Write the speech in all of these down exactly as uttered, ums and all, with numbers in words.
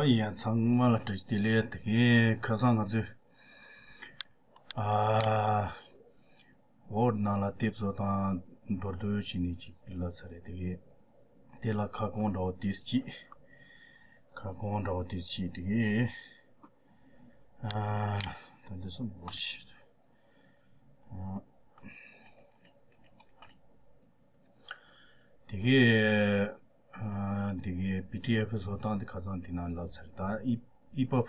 ཡང་ཚང་མ་ལ་བཀྲ་ཤིས་བདེ་ལེགས། དེ་གའི་ཁ་སང་ང་ཚོས་ཨ་ཝར་ཌི་ནང་ལ་དེབ་བཟོ་སྟངས་མདོར་བསྡུས་བྱས་ནས་ཅིག་ལབ་ཚར་རེད། དེ་གའི་དེ་ལ་ཁ་སྐོང་འདྲ་བོ་དེ་ཅིག་ཁ་སྐོང་འདྲ་བོ་དེ་ཅིག་དེ་གའི་ཨ་ད་འདི་སོ་མོ་ཞིག་དེ་གའི་ཨ་དེ་གའི་པི་ཌི་ཨེཕ་བཟོ་སྟངས་དེ་ཁ་སང་དེ་ནང་ལབ་ཚར། ད་ཨི་ཨི་པབ་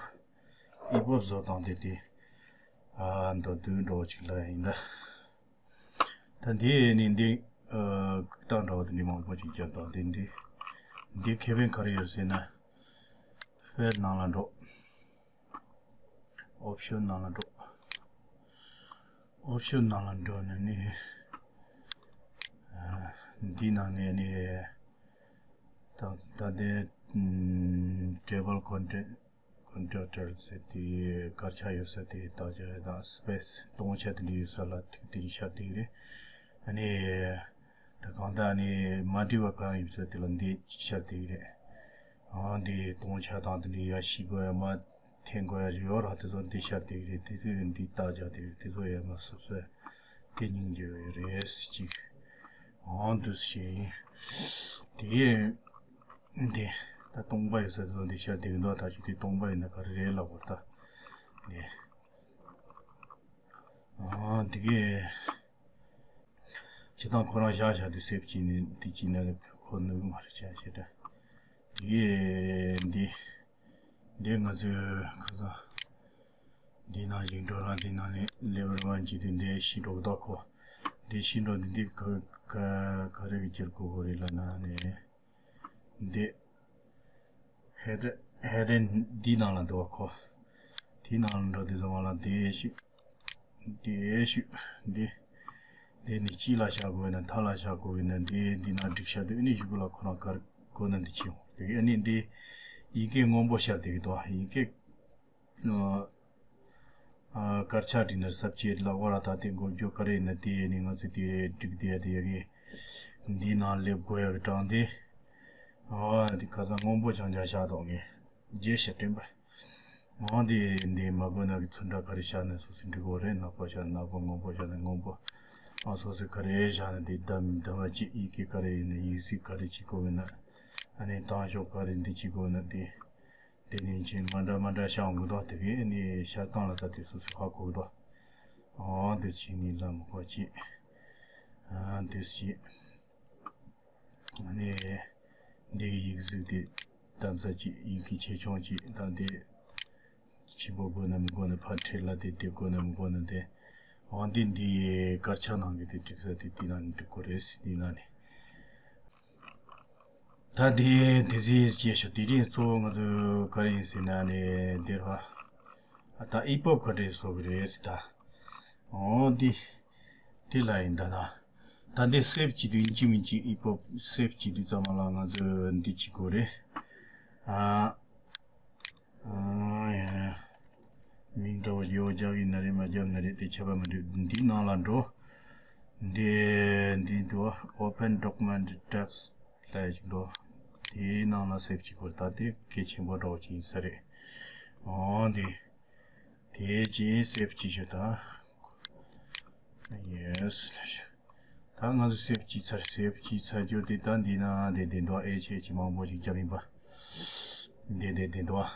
ཨི་པབ་བཟོ་སྟངས་དེ་དེ་ཨ་མདོར་བསྡུས་འདྲ་བོ་ཅིག་ལབ་ཡིན་ད། ད་འདི་ནི་འདི་ཨ་གུག་རྟགས་འདྲ་བོ་དེ་འདྲ་མང་པོ་ཅིག་བརྒྱབ་དང་། དེ་འདི་འདི་ཁེ་ཕན་ག་རེ་ཡོད་ཟེར་ན། ཕའིལ་ནང་ལ་འགྲོ། ཨོབ་ཤོན་ནང་ལ་འགྲོ། ཨོབ་ཤོན་ནང་ལ་འགྲོ་ནས་ནི་ཨ་འདི་ནང་ནས་ནི་ད་ད་ལྟའི་ཨམ་ཊེ་བལ་ཀོན་ཊེ་ཀོན་ཊེ་ཀྲེ་ཊར་ཟེར་དེ་དཀར་ཆག་ཡོད་ས་དེ་དག་ཆ་དང་སི་པེ་སི་སྟོང་ཆ་དེ་འདྲ་ཡོད་ས་ལ་ཐིག་དེ་འདྲ་ཤར་བསྡད་ཀྱི་རེད། ཨ་ནི་ད་གང་ལྟར་ཨ་ནི་མ་འགྲིག་པ་གང་ཡོད་ས་དེ་ལ་འདི་ཤར་བསྡད་ཀྱི་རེད། ཨ་འདི་སྟོང་ཆ་དང་དེ་འདྲ་ཡར་ཞིག་དགོས་ཡ་མ་འཐེན་དགོས་ཡ་ཡོད་ར། དེ་ཚོ་འདི་ཤར་བསྡད་ཀྱི་རེད། དེ་ཚོ་འདི་རྟགས་རྒྱག་བསྡད་ཀྱི་རེད། དེ་ཚོ་ཡ་མ་སོབ་སོབ་དེ་སྙིང་རྗེ་བའི་རེད་ཅིག་ཨང་འདུག་སེ་ཡིན། དེ་འདི་ད་སྟོང་པ་ཡོད་ས་དེ་ཚོ་འདི་ཤར་བསྡད་ཀྱི་འདུག་ད་ཅིག་དེ་སྟོང་པ་ཡིན་ན་ག་རེ་རེད་ལབ་དགོས་ད། འདི་ཨང་འདི་གས་སྤྱིར་བཏང་ཁོ་རང་བཞག་བཞག་དེ་སེབ་བྱས་ནས་འདི་བྱས་ན་ཁོ་ནུས་གི་མ་རེད་བྱས་བྱས་ད། འདི་གས་འདི། འདི་ང་ཚོའི་ཁ་སང་འདི་ནང་བཞིན་འགྲོ་རང་འདི་ནང་ནས་ལེ་བལ་ཝན་གྱི་དེ་འདི་ཤི་འགྲོ་གི་ད་ཁོ། འདི་ཤི་འགྲོ་འདི་འདི་ག་ག་ག་རེ་གི་ཅིར་གོ་གོ་རེད་ལབ་ན་ནི། འདི་ཧེ་ཌ་ཧེ་ཌ་འདི་ནང་ལ་འདུག་བ་ཁོ། དེའི་ནང་ལ་འགྲོ་དུས་ཙམ་པ་ལ་འདི་ཤི། དེ་ཞུ། འདི། འདི་ནི་དཀྱིལ་ལ་བཞག་དགོས་ན་མཐའ་ལ་བཞག་དགོས་ན་འདི་འདི་ན་འགྲིག་ཤར་དུས་ཨ་ནི་གཞུག་གུ་ལ་ཁོ་རང་དཀར་དགོས་ན་འདི་ཕྱིན་འོང་། དེ་གི་ཨ་ནི་འདི་ཡི་གེ་སྔོན་པོ་ཤར་དེ་གི་དོ་ཡི་གེ་ཨ་དཀར་ཆག་འགྲིག་ན་ཟབ་ཆེ་ལ་བ་ར་ད་དེ་འགོ་རྒྱུ་ག་རེ་ཡིན་ན་དེ་ནི་ང་ཚོ་དེ་འགྲིག་དེ་ཡ་དེ་ཡ་གི་འདི་ནང་སླེབས་དགོས་ཡ་གི་གྲངས་དེ་ཨ་འདི་ཁ་སང་སྔོན་པོ་ཆང་ཆང་ཤར་དོག་ངས་རྗེས་ཤར་དྲན་པ། འོ་འདི་འདི་མ་དགོས་ན་གི་ཚོན་ཁྲ་ག་རེ་བཞག་ན་སོ་སོའི་འགྲིག་གོ་རེད། ནག་པོ་བཞག་ན་ནག་པོ། སྔོན་པོ་བཞག་ན་སྔོན་པོ། ཨ་སོ་སོའི་ག་རེ་བཞག་ན་འདི་འདམ་འདམ་བ་ཅིག་ཡི་གེ་ག་རེ་ཡིན་ན་ཡིག་གཟུགས་ག་རེ་ཅིག་དགོས་ཡོད་ན། ཨ་ནི་བཏང་ཕྱོགས་ག་རེ་འདི་ཅིག་དགོས་ན་འདི། འདི་ནི་ཅིག་མ་འདྲ་མ་འདྲ་བཞག་འོང་གི་འདུག་དེ་གི་ཨ་ནི་ཤར་སྟངས་ལ་ད་དེ་སོ་སོའི་ཧ་གོ་གི་འདུག་ཨོ་འདི་ཅིག་ནི་ལ་མི་གོ་ཅིག་ཨ་འདི་ཅིག་ནས་འདི་གི་ཡིག་གཟུགས་དེ་གདམ་ས་ཅིག་ཡི་གེ་ཆེ་ཆུང་ཅིག་དང་དེ་ཆེན་པོ་དགོས་ན་མི་དགོས་ན་ཕར་ཁྲིད་ལ་དེ་དེ་དགོས་ན་མི་དགོས་ན་དེ་འོང་དེ་འདི་དཀར་ཆག་ནང་གི་དེ་འགྲིག་ས་དེ་དེ་ནང་ནས་འགྲིག་གོ་རེད་དེ་ནང་ནས། ད་དེ་དེ་ཟིག་བྱས་ཤོག་དེ་རིང་གཙོ་བོ་ང་ཚོ་ག་རེ་ཡིན་ཟེར་ན་ནས་དེ་ར་ད་ཨི་པོབ་ག་འདྲས་བཟོ་གི་རེད་ཟེར་ད། འོ་དེ་དེ་ལ་ཡིན་ད་ད། ད་འདི་སེབ་བྱེད་དུས་ཡིན་གཅིག་མིན་གཅིག་ཨི་པོབ་སེབ་བྱེད་དུས་ཙམ་པ་ལ་ང་ཚོས་འདི་བྱེད་དགོས་རེད། ཨ་ཨ་ཡ། མིང་འདྲ་བོ་ཡོ་རྒྱག་ཡིན་ན་རེད་མ་རྒྱབ་ན་རེད་དེ་ཁྱད་པར་མི་འདུག་འདིའི་ནང་ལ་འགྲོ། འདི་འདི་འདུག Open Document Text ལ་ཡ་ཅིག་འགྲོ། དེའི་ནང་ལ་སེབ་བྱེད་དགོས་རེད། ད་དེ་གལ་ཆེན་པོ་འདྲ་བོ་ཅིག་ཡིན་ས་རེད། འོ་འདི། དེ་རྗེས་སེབ་ཅིག་ཞུ་དང་། ཡེས། ད་ང་ཚོ་སེབ་ཅིག་ཚར་སེབ་ཅིག་ཚར་རྒྱུ་དེ་ད་འདི་ན་དེ་དེ་འདུག་ཨེ་ཆེ་ཅི་མང་པོ་ཅིག་རྒྱབ་ཡིན་པ། དེ་དེ་དེ་འདུག་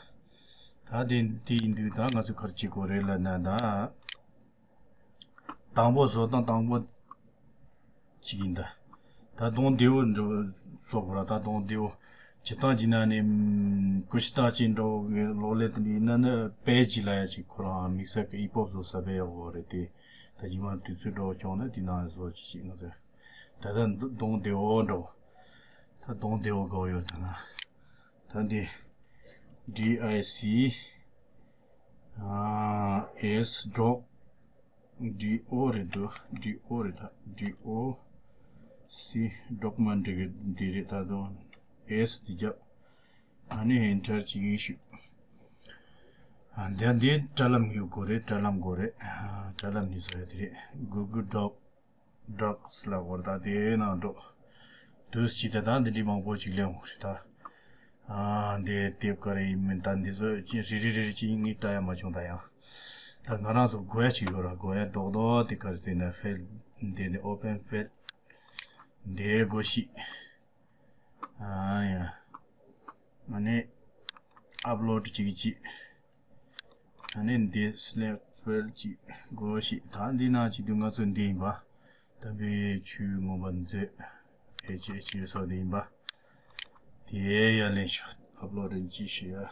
ད་དེ་དེ་ཡིན་དུས་ད་ང་ཚོ་ག་རེ་བྱེད་དགོས་རེད་ལབ་ན་ད། དང་པོ་བཟོ་སྟངས་དང་པོ་གཅིག་ཡིན་ད། ད་གདོང་བདེ་བོ་འགྲོ་བཟོ་དགོས་ར། ད་གདོང་བདེ་བོ་སྤྱིར་བཏང་བྱས་ན་ནི་ཀུ་ཤུ་རྟགས་ཅན་འདྲ་བོ་གི་གློག་ཀླད་དེ་འདྲ་ཡིན་ན་ནི་དཔེ་ཅིག་ལ་ཡ་ཅིག་ཁོ་རང་དམིགས་བསལ་གྱི་ཨི་པོབ་བཟོ་ས་དཔེ་ཡག་པོ་རེད་དེ། ད་རྗེས་མ་དུས་ཚོད་འདྲ་བོ་བྱུང་ན་དེ་ནང་བཟོ་ཅིག་ཅིག་ང་ཚོས་ད་ལྟ་གདོང་བདེ་བོ་འདྲ་བོ། ད་གདོང་བདེ་བོ་དགའ་བོ་ཡོད་ད་ན། ད་འདི་D I C S doc D O རེད་འདུག D O རེད་ད། D O C document འདི་རེད་ད་དུང་S འདི་རྒྱབ། ཨ་ནི་enter ཅིག་ཡིན་ཞུ། ཨ་འདི་འདི་དྲ་ལམ་ཡོད་དགོས་རེད། དྲ་ལམ་དགོས་རེད། དྲ་ལམ་ནི་བཟོ་ཡ་དེ་རེད། Google Doc Docs ལ་དགོས་རེད་ད། དེའི་ནང་འགྲོ། དུས་ཕྱིས་ད་ད་འདི་འདྲའི་མང་པོ་ཅིག་ལེན་འོང་རེད་ད། ཨ་འདི་དེབ་ག་རེ་ཡིན་མིན་ད་འདི་ཚོ་ཅི་རེ་རེ་རེ་རེ་ཅི་ངས་བལྟ་ཡ་མ་བྱུང་ད་ཡང་། ད་ང་རང་ཚོ་དགོས་ཡ་ཅིག་ཡོད་ར། དགོས་ཡ་རྡོག་རྡོག་དེ་ག་རེ་ཟེར་ན་ཕེལ། འདི་ནི་ཨོ་པན་ཕེལ། འདི་དགོས་ཤིག་ཨ་ཡ། ཨ་ནི་ཨབ་ལོཌ་ཅིག་ཅིག་ཨ་ནི་འདི་སི་ལེག་ཕེལ་ཅིག་དགོས་ཤིག་ད་འདི་ནང་ཅིག་ཏུ་ང་ཚོ་འདི་ཡིན་པ། དམ་པའི་ཆོས་མངོན་པ་མཛོད། ཨེ་ཆི་ཨེ་ཆི་ཡོད་སོགས་འདི་ཡིན་པ། དེ་ཡ་ལེན་ཤོག་ཨབ་ལོཌ་ཅིག་ཞུ་ཡ།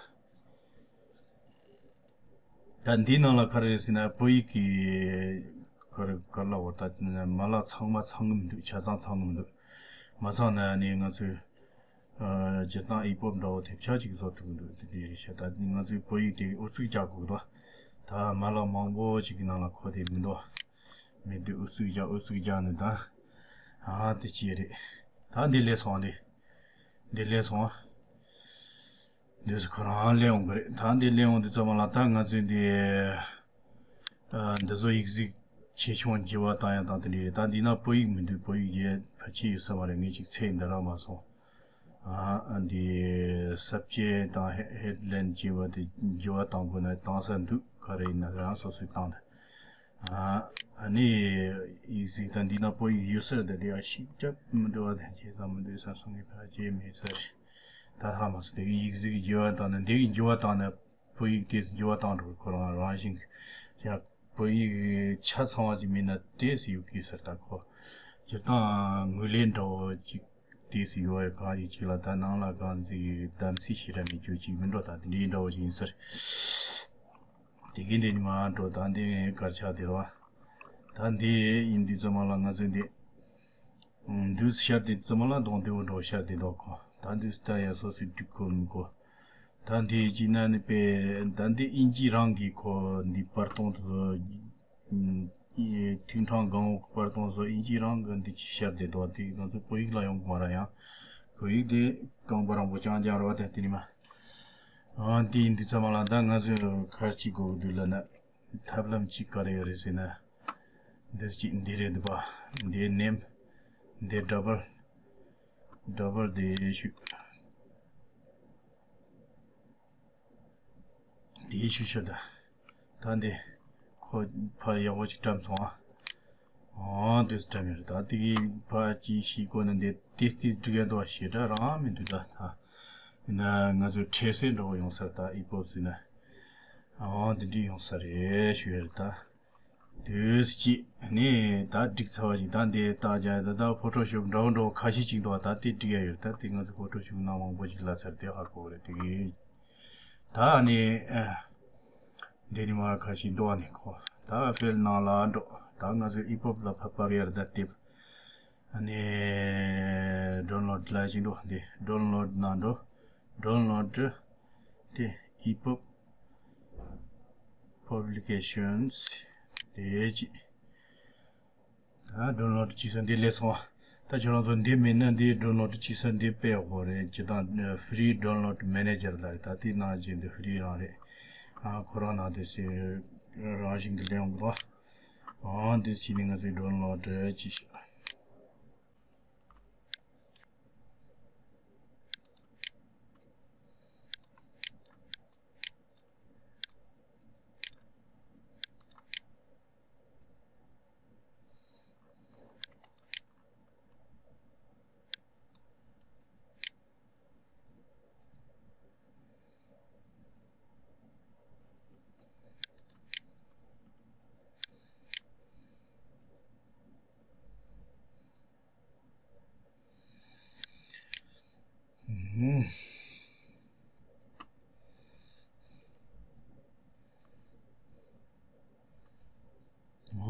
ད་འདི་ནང་ལ་ག་རེ་རེད་ཟེར་ན་བོད་ཡིག་གི་ག་རེ་ག་ལ་བར་ད་མ་ལག་ཚང་མ་ཚང་གི་མི་འདུག་ཆ་ཚང་ཚང་གི་མི་འདུག་མ་ཚང་ན་ནི་ང་ཚོས་སྤྱིར་བཏང་ཨི་པོབ་འདྲ་བོ་དེབ་ཆ་ཅིག་བཟོ་ཐུབ་ཀྱི་འདུག་དེ་འདྲ་རེད་ཤག་ད་ནི་ང་ཚོས་བོད་ཡིག་དེ་ཨུ་ཚུགས་རྒྱག་དགོས་འདུག་ད་མ་ལག་མང་པོ་ཅིག་གི་ནང་ལ་གོ་དེ་མི་འདུག་མི་འདུག་ཨུ་ཚུགས་རྒྱག་ཨུ་ཚུགས་རྒྱག་ནི་ད་ཨ་དེ་ཅི་རེད། ད་འདི་ལས་སོང་འདི། འདི་ལས་སོང་། འདི་ཚོ་ཁོ་རང་ལེན་འོང་གི་རེད། ད་འདི་ལེན་འོང་དུས་ཙམ་པ་ལ་ད་ང་ཚོས་འདི། ཨ། འདི་ཚོ་ཡིག་གཟུགས་ཆེ་ཆུང་བགྱི་བ་བཏང་ཡ་དང་དེ་འདྲ་རེད། ད་འདི་ན་བོད་ཡིག་མི་འདུག་བོད་ཡིག་རྒྱས་ཕལ་ཆེར་ཡོད་ས་མ་རེད། ངས་ཅིག་ཚད་འདི་རག་མ་སོང་། ཨ། འདི་ས་བཅད་དང་ཧེ་ཧེཌ་ལན་བྱས་པ་དེ་བགྱི་བ་བཏང་དགོས་ན་བཏང་ས་འདུག་ག་རེ་ཡིན་ན་རང་སོ་སོས་བཏང་ད། ཨ་ནི་ཡིག་གཟུགས་དང་འདི་ན་བོད་ཡིག་ཡོད་ས་རེད། ད་དེ་ཡང་ཤིག་རྒྱབ་མི་འདུག་བ། དེ་བྱས་ཙང་མི་འདུག་བསམ་སོང་། ངས་ཕལ་ཆེར་མེད་ས་རེད། ད་ཧ་མ་སོང་། དེ་གི་ཡིག་གཟུགས་ཀྱི་བགྱི་བ་བཏང་ན་འདི་གི་བགྱི་བ་བཏང་ན་བོད་ཡིག་དེ་བགྱི་བ་བཏང་འགྲོ་ཁོ་རང་རང་བཞིན་གྱི་ཡང་བོད་ཡིག་ཆ་ཚང་བ་ཞིག་མིན་ན་དེ་སུ་ཡོད་ཀྱི་ཟེར། ད་ཁོ་སྤྱིར་བཏང་ངོས་ལེན་འདྲ་བོ་ཅིག་དེ་སུ་ཡོད་ཡ་གང་ཞིག་ཅིག་ལ་ད་ནང་ལ་གང་ཞིག་གདམ་གསེས་ཞེ་དྲག་མེད་རྒྱུ་ཅིག་མིན་འགྲོ། ད་དེ་འདྲའི་འདྲ་བོ་ཞིག་ཡིན་ས་རེད། དེ་གི་འདི་ནི་མ་འགྲོ། ད་འདི་ངའི་དཀར་ཆག་དེ་རེད་བ། ད་འདི་ཡིན་དུས་ཙམ་པ་ལ་ང་ཚོས་འདི། འདུས་ཤར་དེ་ཙམ་ལ་གདོང་དེ་འོ་འགྲོ་ཤར་དེ་འགྲོ་ཁོ། ད་འདུས་ལྟ་ཡ་སོ་སོའི་སྒྲིག་གོ་མི་གོ། ད་འདི་ཅི་ན་ནི་པའི་ད་འདི་ཨིན་ཇི་རང་གི་ཁོ་འདི་པར་སྟོང་དུ་བཟོ། ཐིང་ཁྲང་སྒང་འོག་པར་སྟོང་བཟོ་ཨིན་ཇི་རང་གི་འདི་ཅི་ཤར་དེ་འགྲོ། དེ་ང་ཚོ་བོད་ཡིག་ལ་ཡོང་གི་མ་ར་ཡང་། བོད་ཡིག་དེ་རྐང་པ་རིང་པོ་རྐྱང་རྐྱང་རེད་བ། ད་དེ་ནི་མ། ཨ་འདི་ཡིན་དུས་ཙམ་ལ་ད་ང་ཚོས་ག་རེ་བྱེད་དགོས་ཀྱི་འདུག་ལབ་ན། ཐབས་ལམ་གཅིག་ག་རེ་ཡོད་རེད་ཟེར་ན། འདི་གཅིག་འདི་རེད་འདུག་པ། འདི་ནེམ། འདི་ཌབ་བལ། ཌབ་བལ་འདི་ཞུ། འདི་ཞུ་ཤོད་ད། ད་འདི་ཁོ་ཕ་ཡག་པོ་ཅིག་བཀྲམ་སོང་ཨ། ཨོ་འདི་བཀྲམ་ཡོད་རེད། ད་དེ་གི་ཕ་ཅིག་ཤེས་དགོས་ན་འདི་ཏིས་ཏིས་འགྲིག་ཡ་འདུག་ཞེ་དྲག་རང་མི་འདུག་ད་ད། ཡིན་ན་ང་ཚོའི་འཕྲལ་སེལ་འདྲ་བོ་ཡོང་ས་རེད། ད་ཨི་པོབ་ཟེར་ན། ཨོ་འདི་འདྲ་ཡོང་ས་རེད་ཞུ་ཡ་རེད་ད། དུས་གཅིག་ནི་ད་འགྲིག་ཚར་བ་ཞིག་ད་འདི་ལྟ་རྒྱ་ད་ད་ཕོ་ཊོ་ཤོབ་འདྲ་བོ་འདྲ་བོ་ཁ་ཤས་ཅིག་འདུག་ད་དེ་འགྲིག་ཡ་ཡོད། ད་དེ་ང་ཚོ་ཕོ་ཊོ་ཤོབ་ནང་མང་པོ་ཞིག་ལ་ཚར་དེ་ཧ་གོ་རེད་དེ་གི། ད་ནི་འདི་ནི་མ་ཁ་ཤས་འདུག་ནི་ཁོ། ད་ཕེལ་ནང་ལ་འགྲོ། ད་ང་ཚོ་ཨི་པོབ་ལ་ཕབ་ཕབ་ཡར་ད་དེབ། ཨ་ནི་ཌོན་ལོཌ་ལ་ཞིག་འགྲོ། འདི་ཌོན་ལོཌ་ནང་འགྲོ། ཌོན་ལོཌ་དེ་ཨི་པོབ་པབ་ལི་ཀེ་ཤོན་སི་དེ་ཅི། ད་ཌོན་ལོཌ་བྱས་ས་འདི་ལས་སོང་བ། ད་ཁྱོད་རང་ཚོ་འདི་མིན་ན་འདི་ཌོན་ལོཌ་བྱས་ས་འདི་དཔེ་ཡག་པོ་རེད། ཇི་ལྟར་ཧྥི་རི་ཌོན་ལོཌ་མེ་ནེ་ཇར་ལ་རེད། ད་དེ་ནང་བཞིན་འདི་ཧྥི་རི་རང་རེད། ཨ་ཁོ་རང་ནང་དེ་སེ་རང་བཞིན་གྱི་ལེན་འོང་གི་རེད། ཨ་འདི་བྱས་ནས་ང་ཚོས་ཌོན་ལོཌ་བྱས་ཤག་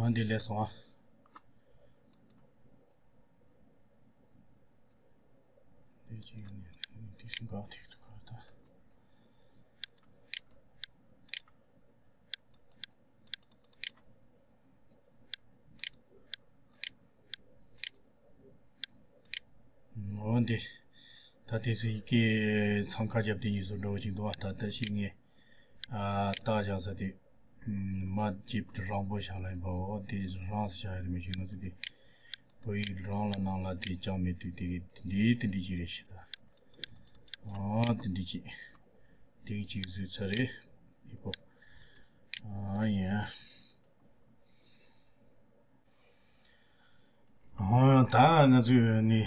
འོ་འདི་ལས་སོང་། འདི་ཅི་ཡིན་ནས་འདི་སུ་འགག་ཐིག་ཐུག་གར་ད། འོ་འདི། ད་དེ་ཚོ་ཡི་གེ་འཚང་ཁ་རྒྱབ་དེ་ཉིད་སུ་འགྲོ་བ་ཅིག་འདུག་ད་ལྟ་ཞིག་ངས་ཨ་རྟགས་བཞག་ས་དེ་མ་ཇིབ་རང་པོ་བཞག་ལ་ཡིན་པའོ། དེ་རང་བཞག་ཡ་རེད་མི་ཤེས། ང་ཚོ་དེ་བོད་ཡིག་རང་ལ་ནང་ལ་དེ་ཅང་མེད་དུས་དེ་འདི་དེ་འདྲི་ཅིག་རེད་ཤི་ད། ཨ་དེ་འདྲ་ཅིག་དེ་གཅིག་བཟོས་ཚར་རེད། ཨི་པབ། ཨ་ཡ། ཨ་ད་ང་ཚོས་ནི་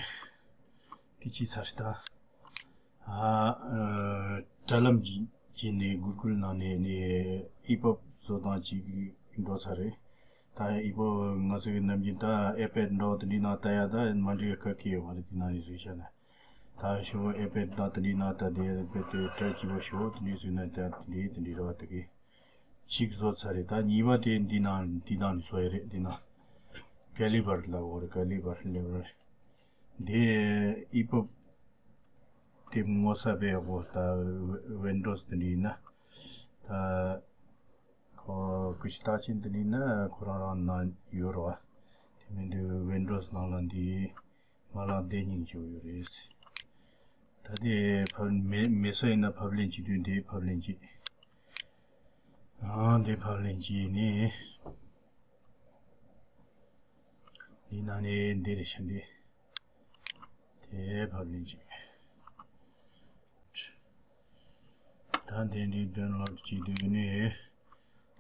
དེ་ཅིག་ཚར་ད། ཨ་ཨ་དྲ་ལམ་གྱི་གྱི་ནས་གུ་གུལ་ནང་ནས་ནི་ཨི་པབ་བཟོ་སྟངས་ཅིག་འགྲོ་ཚར་རེད། ད་ཨི་པབ་ང་ཚོ་གི་ནམ་རྒྱུན་ད་ཨའི་པེད་འདྲ་བོ་དེ་འདྲའི་ནང་ལྟ་ཡ་ད་མ་འགྲིག་ག་གི་ཡོད་མ་རེད། དེ་ནང་ནས་བཟོས་བཞག་ན། ད་ཞུ་བ་ཨའི་པེད་ད་དེ་འདྲའི་ནང་ད་དེ་ཨའི་པེད་དེ་དྲ་གཅིག་པོ་ཞུ་བ་དེ་འདྲའི་བཟོས་ན་ད་དེ་འདྲའི་དེ་འདྲའི་རེ་བ་ད་གི་གཅིག་བཟོ་ཚར་རེད། ད་གཉིས་པ་དེ་འདི་ནང་འདི་ནང་ནས་བཟོ་ཡ་རེད། འདི་ནང་ཀེ་ལི་པར་ལབ་དགོས་རེད། ཀེ་ལི་པར་ལེ་པར་དེ་ཨི་པབ་དེབ་ངོ་ས་པའི་འོག་ད་ཝིན་ཌོ་སི་དེ་འདྲ་ཡིན་ན་ད་ཁོ་ཀུ་ཤི་རྟགས་ཅན་དེ་འདྲ་ཡིན་ན་ཁོ་རང་རང་ནང་ཡོད་རེད་བ། དེ་མིན་དུ་ཝིན་ཌོ་སི་ནང་ལ་འདི་མ་ལག་དེ་སྙིང་རྗེ་བོ་ཡོད་རེད། ད་དེ་ཕབ་མེ་མེད་ས་ཡིན་ན་ཕབ་ལེན་བྱེད་དུས་འདི་ཕབ་ལེན་བྱེད། ཨང་འདི་ཕབ་ལེན་བྱེད་ནི། འདི་ནང་ནས་འདི་རེད་ཤག་འདི། དེ་ཕབ་ལེན་བྱེད། ད་འདི་འདི་ཌའོན་ལོཌ་བྱེད་དུས་ནི།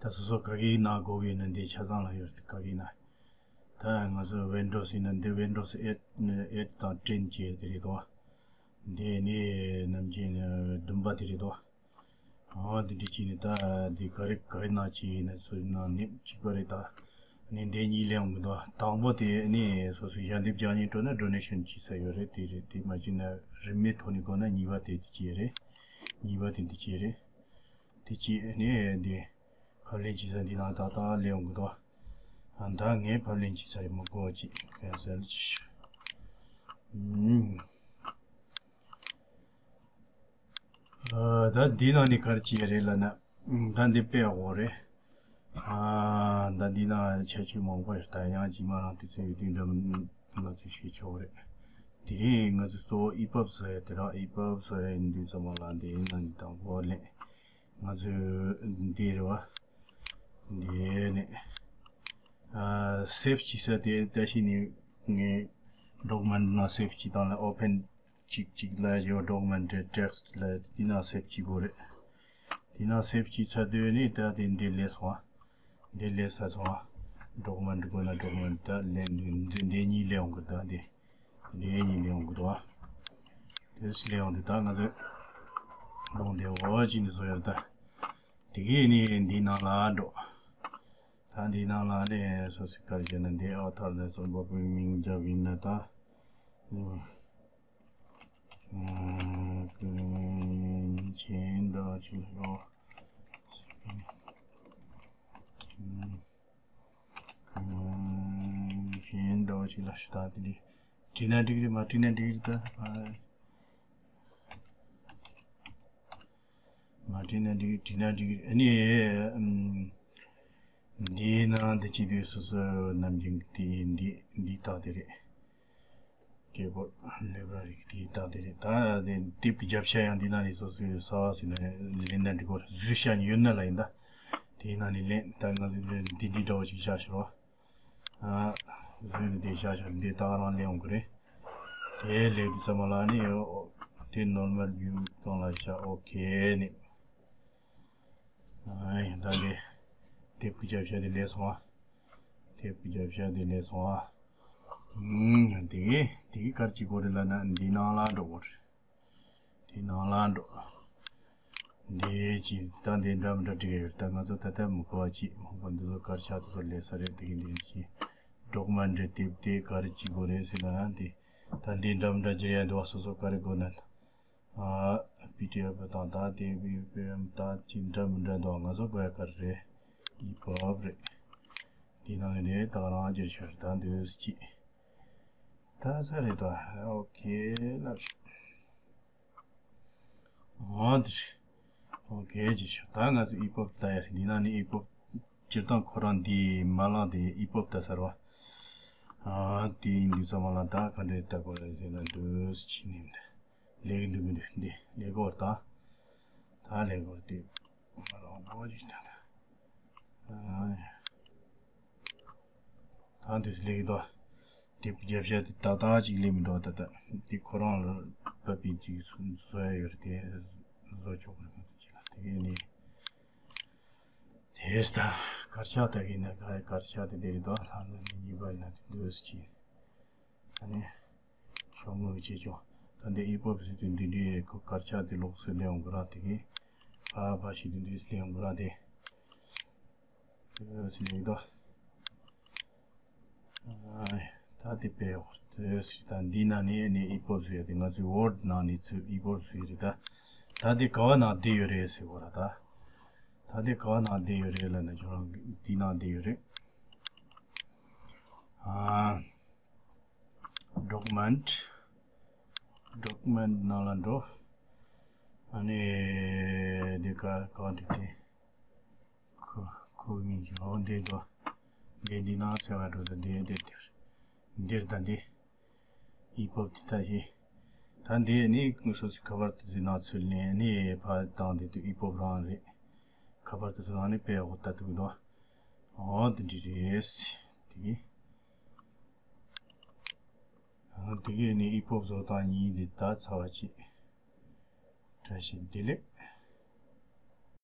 ད་སོ་སོ་ག་གི་ནང་དགོས་ཀྱི་ན་འདི་ཆ་ཚང་ལ་ཡོད་རེད། ག་གི་ན། ད་ང་ཚོ་ཝིན་ཌོ་སི་ཡིན་ན་འདི་ཝིན་ཌོ་སི་ཨེཊ་ཨེཊ་དང་ཊེན་བྱས་དེ་རེད་དོ། འདི་ནི་ནམ་རྒྱུན་བདུན་པ་དེ་རེད་དོ། ཨོ་འདི་འདྲ་བྱས་ནས་ད་འདི་ག་རེ་ག་རེ་ནང་བྱས་ཡིན་ན་སུ་ནང་ནི་གཅིག་པ་རེད། ད་ནི་འདི་གཉིས་ལེན་ཡོང་གི་འདུག་དང་པོ་དེ་ནི་སོ་སོའི་ཞལ་འདེབས་རྒྱག་སྙིང་བྲོ་ན་ཌོ་ནེ་ཤན་བྱེད་ས་ཡོད་རེད། དེ་རེད། དེ་མ་བྱས་ན་རིན་མེད་ཐོག་ནས་དགོས་ན་གཉིས་པ་དེ་དེ་བྱས་རེད། གཉིས་པ་དེ་འདི་བྱས་རེད། དེ་བྱས་ནས་འདི་ཕབ་ལེན་བྱེད་ས་འདི་ནང་ཏག་ཏག་ལེན་ཡོང་གི་འདུག་ཨ་ད་ངས་ཕབ་ལེན་བྱེད་ས་ཡོད་མ་གོ་ཅིག་ཀན་སེལ་བྱེད་ཤག་ཨུམ། ཨ་ད་འདི་ནང་ནས་ག་རེ་བྱེད་ཡ་རེད་ལབ་ན། ཨུམ། ད་འདི་དཔེ་ཡག་པོ་རེད། ཨ་ད་འདི་ནང་ཁྱད་ཆོས་མང་པོ་ཡོད། ད་ཡང་རྗེས་མ་རང་དུས་ཚོད་ཡོད་དུས་འདྲ་མི་ང་ཚོས་ཤེས་ཆོག་རེད། དེ་རིང་ང་ཚོས་གཙོ་བོ་ཨི་པབ་བཟོ་ཡ་དེ་རེད། ཨི་པབ་བཟོ་ཡ་ཡིན་དུས་ཙམ་པ་ལ་འདི་ནང་ནས་དང་པོ་ལེན། ང་ཚོས་འདི་རེད་བ། འདི་ནས་ཨ་སེབ་བྱེད་ས་དེ་ད་ཤི་ནས་ངས་ཌོ་ཀུ་མེན་ཊི་ནང་སེབ་བྱེད་སྟངས་ལ་ཨོ་ཕེན་གཅིག་གཅིག་ལ་ཡོད། ཌོ་ཀུ་མེན་ཊི་ཊེག་སི་ཊི་ལ་དེ་ནང་སེབ་བྱེད་དགོས་རེད། དེ་ནང་སེབ་བྱེད་ཚར་དུས་ནི་ད་དེ་འདི་ལས་སོང་བ། འདི་ལས་ས་སོང་བ། ཌོ་ཀུ་མེན་ཊི་དགོས་ན་ཌོ་ཀུ་མེན་ཊི་ད་ལེན་འདི་འདི་གཉིས་ལེན་ཡོང་གི། ད་འདི་འདི་གཉིས་ལེན་ཡོང་གི་འདུག་བ། དེ་སི་ལེན་ཡོང་དུས་ད་ང་ཚོས་ལོང་དེ་འོ་ཅི་ནས་བཟོ་ཡོད་ད། དེ་གས་ནི་འདི་ནང་ལ་འགྲོ། ད་འདི་ནང་ལ་ནི་སོ་སོའི་ག་རེ་བྱས་ན་འདི་ཨ་ཐར་ནས་རྩོམ་པ་པོའི་མིང་རྒྱག་གི་ཡིན་ན་ད། གཞན་འདྲ་ཅིག་ལ་ཡོང་། གཞན་འདྲ་ཅིག་ལ་ཞུ་དག་དེ་འདྲ་བྲིས་ན་འགྲིག་རེད། མ་བྲིས་ན་འགྲིག་རེད་ད། མ་བྲིས་ན་འགྲིག་བྲིས་ན་འགྲིག་ཨ་ནི་ཨམ། འདིའི་ནང་དུ་བྱེད་དུས་སོ་སོ་ནམ་རྒྱུན་དེ་འདི་འདི་དག་དེ་རེད། ཀི་བོར་ཌི་ལེབ་ར་རི་གི་དེ་དག་དེ་རེད། ད་དེ་དེབ་ཀྱི་རྒྱབ་ཤ་ཡང་འདི་ནང་ནས་སོ་སོའི་ས་བ་སུ་ནས་ལེན་ན་འགྲིག་གོ། བཟོས་བཞག་ནས་ཡོད་ན་ལ་ཡིན་ད། དེའི་ནང་ནས་ལེན། ད་ང་ཚོ་འདི་འདི་འདྲ་བོ་ཅིག་བཞག་ཤོར་བ། ཨ། བཟོས་ནས་དེ་བཞག་ཤོར། འདི་ད་ག་རང་ལེན་ཡོང་གི་རེད། དེ་ལེགས་དུས་ཙམ་པ་ལ་ནི་དེ་ནོར་མལ་བིའུ་སྟེང་ལ་བཞག་ཨོ་ཁེ་ནི། ཨ་ཡིན་ད་འདི་དེབ་ཀྱི་རྒྱབ་ཤ་དེ་ལས་སོང་ཨ། དེབ་ཀྱི་རྒྱབ་ཤ་དེ་ལས་སོང་ཨ། ཨུམ། དེ་གི་དེ་གི་གར་གྱི་གོ་རེ་ལ་ན་འདི་ནང་ལ་འགྲོ་གོ་རེ། དེ་ནང་ལ་འགྲོ། འདི་ཅི་ད་འདི་འདྲ་མི་འདྲ་འགྲིག་ཡོད། ད་ང་ཚོ་ད་ལྟ་མི་གོ་བ་ཅི་མང་པོ་འདི་ཚོ་གར་ཆག་དེ་ཚོ་ལས་ས་རེད། དེ་གི་འདི་ཅི་ཌོ་ཀུ་མེན་ཊི་དེབ་དེ་ག་རེ་བྱེད་དགོས་རེད་ཟེར་ན་འདི་ད་འདི་འདྲ་མི་འདྲ་བརྗེ་ཡ་འདུག་བ། སོ་སོ་ག་རེ་དགོས་ན་ཨ་པི་ཌི་ཨེཕ་དང་ད་དེ་བི་པི་ཨེམ་ད་ཅི་འདྲ་མི་འདྲ་འདུག་ང་ཚོ་དགོས་ཡ་ག་རེ་རེད། ཨི་པབ་རེད། འདི་ནང་ནས་ད་རང་བརྗེ་ཤོར། ད་འདི་ཅི་ད་ས་རེད་དོ། ཨོ་ཁེ་ལབ་ཤོག་འོ་དེ་རེད། ཨོ་ཁེ་ཅི་ཤོག་ད་ང་ཚོ་ཨི་པབ་ལྟ་ཡ་རེད། འདི་ནང་ནས་ཨི་པབ་སྤྱིར་བཏང་ཁོ་རང་འདི་མ་ལངས་དེ་ཨི་པབ་ལྟ་ས་རེད་བ། ཨ་དེ་ཡིན་དུས་ཙམ་པ་ལ་ད་ག་འདྲས་ལྟ་དགོས་རེད་ཟེར་ན་འདུག་སེ་ཕྱིན་ནས་ལེགས་འདུག་མི་འདུག་འདི་ལེགས་གོ་ད། ད་ལེགས་གོ་དེ་ང་རང་གོ་ཅི་ལྟ་ད། ཨ་ད་འདུག་སེ་ལེགས་དོ། དེབ་ཀྱི་རྒྱབ་ཤ་དེ་ཏག་ཏག་ཅིག་སླེབས་མི་འདུག་ད་ལྟ་དེ་ཁོ་རང་ལ་ པ་པི་ཅིག་བཟོ་ཡ་ཡོད་རེད། དེ་བཟོ་ཆོག་གི་རེད། ང་ཚོ་ཅིག་ལ་དེ་གས་ནི་དེར་ད་དཀར་ཆག་ད་གི་ན་དཀར་དཀར་ཆག་དེ་དེ་རེད་དོ། ལྷ་ལ་ནི་གཉིས་པ་ཡིན་ན་དེ་འདོད་ཅིག་ཨ་ནི་ཤོག་ངོས་བྱེད་ཆོག་ད་འདི་ཨི་པོབ་ཟེར་དུས་འདི་འདྲའི་རེད། ཁོ་དཀར་ཆག་དེ་ལོགས་སུ་ལེན་ཡོང་གི་ར། དེ་གི་ཕ་ཕ་ཞིག་དེ་འདྲའི་ལེན་ཡོང་གི་ར། དེ་ཟེར་ནས་ཡོད་དོ། ད་དེ་དཔེ་ཡོད་དེ་ཟེར། ད་འདི་ན་ནི་ནི་ཨི་པོབ་ཟེར་ཡ་དེ་ང་ཚོའི་ཝོར་ཌི་ནང་ནས་ཚུར་ཨི་པོབ་ཟེར་རེད། ད་ད་དེ་ག་བ་ནང་བསྡད་ཡོད་རེད་ཟེར་གོ་ར། ད་ད་དེ་ག་བ་ནང་བསྡད་ཡོད་རེད་ལབ་ན་ཁྱོད་རང་འདི་ནང་བསྡད་ཡོད་རེད། ཨ། ཌོ་ཀུ་མེན་ཊི། ཌོ་ཀུ་མེན་ཊི་ནང་ལ་འགྲོ། ཨ་ནི་འདི་ག་གང་འདི་དེ། ཁོ་ཁོ་མིང་གི་འོ་འདི་འདུག་འདི་འདི་ནང་ཚེ་བ་འགྲོ་ད་འདི་འདི་འདིར་འདིར་ད་འདི་ཨི་པོབ་དེ་ད་ཞིག་ད་འདི་ནི་སོ་སོའི་ཁ་པར་དེ་ཚོའི་ནང་ཚུར་ལེན་ནི་ཕར་བཏང་དེ་དུས་ཨི་པོབ་རང་རེད། ཁ་པར་དེ་ཚོ་ནང་ནས་དཔེ་འོ་ད་འདུག་འདུག་འོ་འདི་འདྲ་རེད། དེ་གི་འོ་དེ་གི་ནི་ཨི་པོབ་བཟོ་སྟངས་གཉིས་འདི་ད་ཚར་བ་ཅིག་བཀྲ་ཤིས་བདེ་ལེགས།